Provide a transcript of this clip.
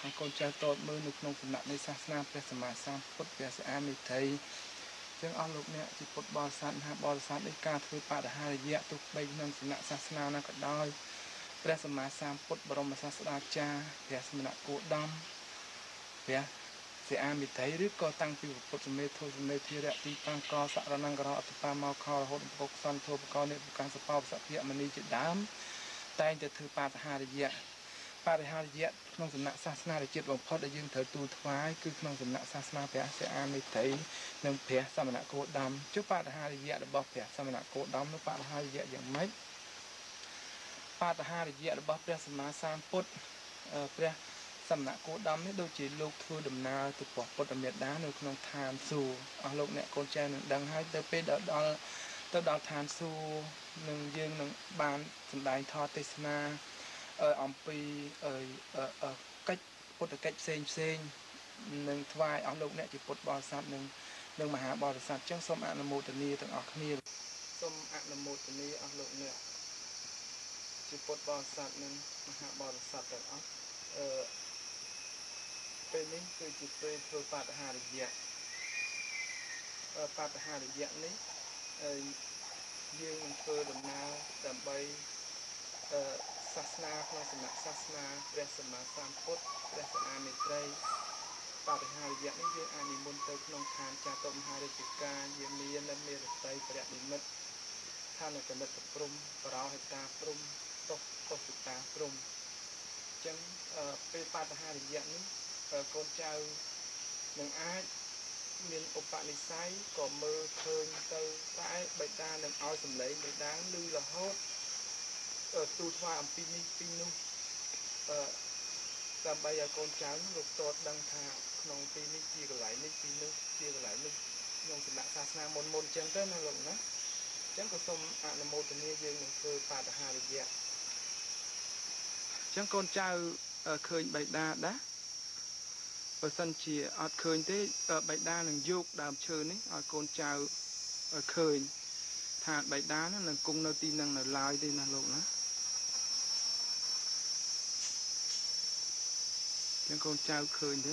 ហើយកូនចៅតតមើលនៅក្នុងសំណាក់នៃសាសនាព្រះសម្មាសម្ពុទ្ធព្រះសិអាមេត្រីចឹងអស់លោកអ្នកជាពុទ្ធបរិស័ទមហាបរិស័ទនេះការធ្វើបដិហារយៈទោះបីក្នុងសំណាក់សាសនាណាក៏ដោយព្រះសម្មាសម្ពុទ្ធបរមសាស្តាចារ្យព្រះសមណគោតមព្រះសិអាមេត្រីឬក៏តាំងពីពុទ្ធសមេធុសមេធិរៈទីបង្កសរណង្ករអត្តបាមកខរហូតពុកសន្ធោបកនិបកាសបោសភិមនីជាដើមតែងតែធ្វើបដិហារយៈបរិហារយៈក្នុងសំណាក់សាសនាដែលជាតិបំផុតដែលយើងត្រូវទូលថ្វាយគឺក្នុងសំណាក់សាសនាព្រះសិអាមេត្រីនិងព្រះសមណគោតមចុះបរិហារយៈរបស់ព្រះសមណគោតមនោះបរិហារយៈយ៉ាងម៉េចបរិហារយៈរបស់ព្រះសម្មាសម្ពុទ្ធព្រះសមណគោតមនេះដូចជាលោកធ្វើដំណើរទៅពោះពុទ្ធមេដានៅក្នុងឋានសួគ៌អស់លោកអ្នកកូនចៅនឹងដឹងហើយទៅពេលដល់ទៅដល់ឋានសួគ៌នឹងយើងនឹងបានសម្ដែងធម៌ទេសនាអំពីកិច្ចពុទ្ធកិច្ចផ្សេងផ្សេងនឹងថ្វាយអស់លោកអ្នកជាពុទ្ធបរិស័ទនិងមហាបរិស័ទចឹងសូមអនុមោទនាទាំងអស់គ្នាសូមអនុមោទនាអស់លោកអ្នកជាពុទ្ធបរិស័ទនិងមហាបរិស័ទទាំងអស់ពេលនេះគឺជាពេលធ្វើបដិហារយៈបដិហារយៈនេះយើងនឹងធ្វើដំណើរដើម្បីសាសនាក្នុងសំណាក់សាសនាព្រះសម្មាសម្ពុទ្ធព្រះសិអាមេត្រីបរិហារយៈនេះយើងអាចនិមន្តទៅក្នុងឋានចាតុមហារាជការយាមាននិងមេរតីព្រះនិមិត្តឋានកនិតព្រំបរោហិតាព្រំតុសតាព្រំអញ្ចឹងពេលបរិហារយៈនេះកូនចៅនឹងអាចមានឧបនិស្ស័យក៏មើលឃើញទៅតែបិតានឹងឲ្យសម្លេងបិតាឮរហូតទូថ្វាយអំពីនេះពីនោះដើម្បីឲ្យកូនចៅលោកតតដឹងថាក្នុងទីនេះជាកន្លែងនេះពីនោះជាកន្លែងនេះក្នុងសំណាក់សាសនាមុនមុនអញ្ចឹងទៅណាលោកណាអញ្ចឹងក៏សូមអនុមោទនាយើងនឹងធ្វើបដិហារយៈអញ្ចឹងកូនចៅឃើញបិតាដែរបើសិនជាអត់ឃើញទេបិតានឹងយកដើមឈើនេះឲ្យកូនចៅឃើញថាបិតានឹងគង់នៅទីនឹងនៅឡើយទេណាលោកណាចឹងកូនចៅឃើញទេ